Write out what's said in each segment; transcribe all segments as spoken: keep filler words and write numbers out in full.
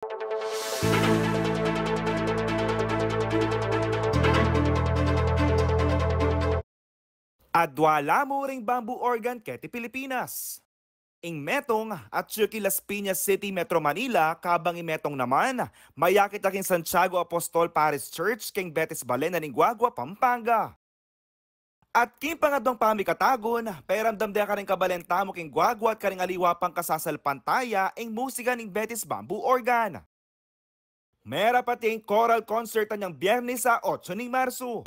Adwa la mu ring bamboo organ keti Pilipinas. Ing metung atyu king Las Piñas City, Metro Manila, kabang ing metung naman mayakit la king Santiago Apostol Parish Church king Betis Balen na ning Guagua, Pampanga. At king pangadwang pamikatagun, pairamdam de karing kabalen tamu king Guagua at karing aliwa pang kasasalpantaya ing musika ning Betis Bamboo Organ. Merapat ya ing choral concert anyang Biernis a otso ning Marsu.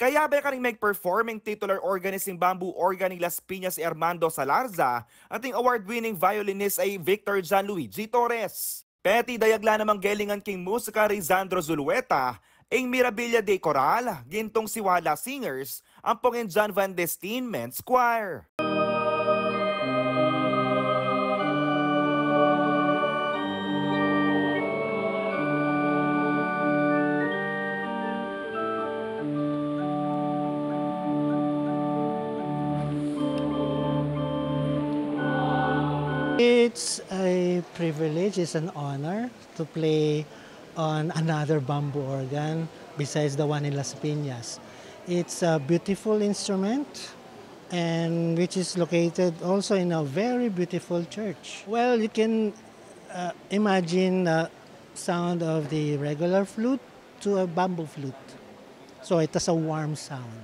Kayabe karing mag-perform ing titular organist ning bamboo organ ning Las Piñas, i Armando Salarza, at ing award-winning violinist a i Victor Gianluigi Torres. Peti dayag la namang gelingan king musika i Risandro Zulueta, ing Mirabilia Day Coral, Gintung Siwala Singers, ampong ing John Van Desteen Men's Choir. It's a privilege, it's an honor to play on another bamboo organ besides the one in Las Piñas. It's a beautiful instrument and which is located also in a very beautiful church. Well, you can uh, imagine the sound of the regular flute to a bamboo flute. So it has a warm sound.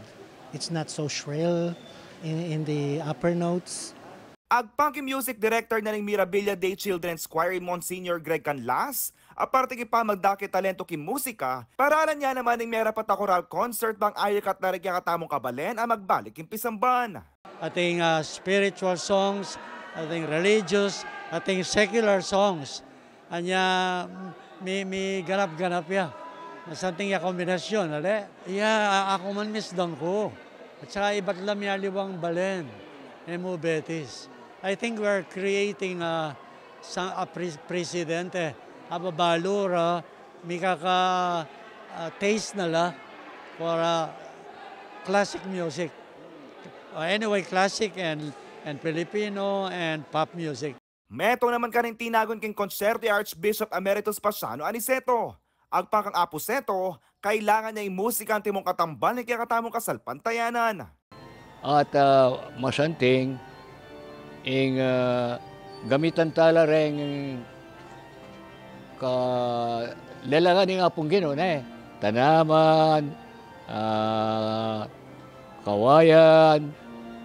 It's not so shrill in, in the upper notes. Agpang king music director na ning Mirabilia Day Children's Choir, i Monsignor Greg Canlas, aparte king pamagdakit talento king musika, paralan ya naman ing merapat a choral concert bang ayakat na ring kekatamung kabalen a magbalik king pisamban. Ating ah, spiritual songs, ating religious, ating secular songs. Anya, mi, miganap-ganap ya. Masanting ya kombinasyon, ale? Ya, a-, aku man misdan ku. At saka ibat la mialiwang balen, e mu Betis. I think we're creating a, sa-, a pre-, precedent, e. Ababalu ra, mikaka, ah, taste na la for ah, classic music. Ah, anyway, classic and, and Filipino and pop music. Metung naman karing tinagun king konsyerto i Archbishop Emeritus Paciano Aniceto. Agpang kang Apu Seto, kailangan ne ing musika antimong katambal ning kekatamung kasalpantayanan. At ah, masanting ing ah, gamitan tala reng kalelangan ning Apung Ginu, ne? Tanaman, ah, kawayan,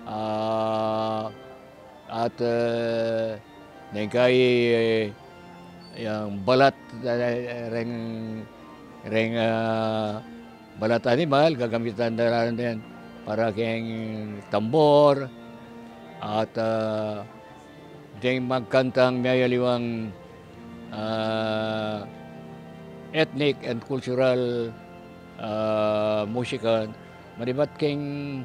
ah, at eh, neng kai eh, yang balat eh, reng reng ah, balat animal, gagamitan da rin para keng tambor at ah, deng magkantang miyayaliwang ah, ethnic and cultural ah, musika manibat keng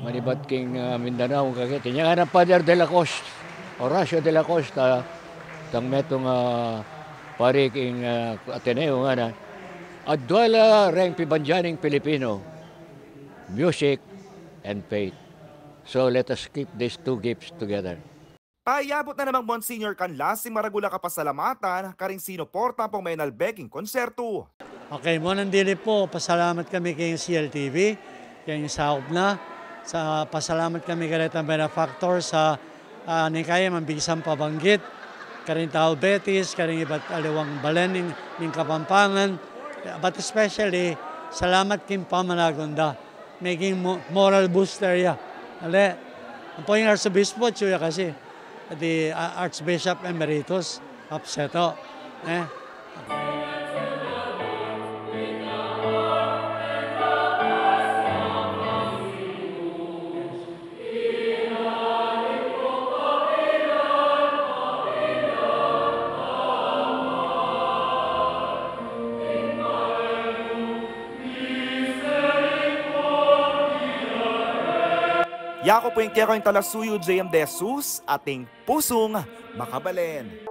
manibat king ah, Mindanao, kakit. Inya ngana Father de la Costa, Horacio de la Costa, tang metung ah, pari king ah, Ateneo ngana. Adwa la reng pibandian ning Pilipino, music and faith. So let us keep these two gifts together. Payabut na namang Monsignor Canlas ing maragul a kapasalamatan karing sinuporta ampong menalbe king konsyerto. Okay, munang dili pu, pasalamat kami keng C L T V, keng saup na. Sa, pasalamat kami kareta benefactor sa, ah, neng kai man bisan pabanggit, karing tau Betis, karing ibat aliwang balen ning, ning Kapampangan, but especially, salamat king pamanagun da. Meging mo-, moral booster ya. Ale, ampo ing Arsobispo, atyu ya kasi, the ah, Archbishop Emeritus of Seto. Eh? Yaku pu ing kekong talasuyu, J M De Jesus, ating pusung makabalen.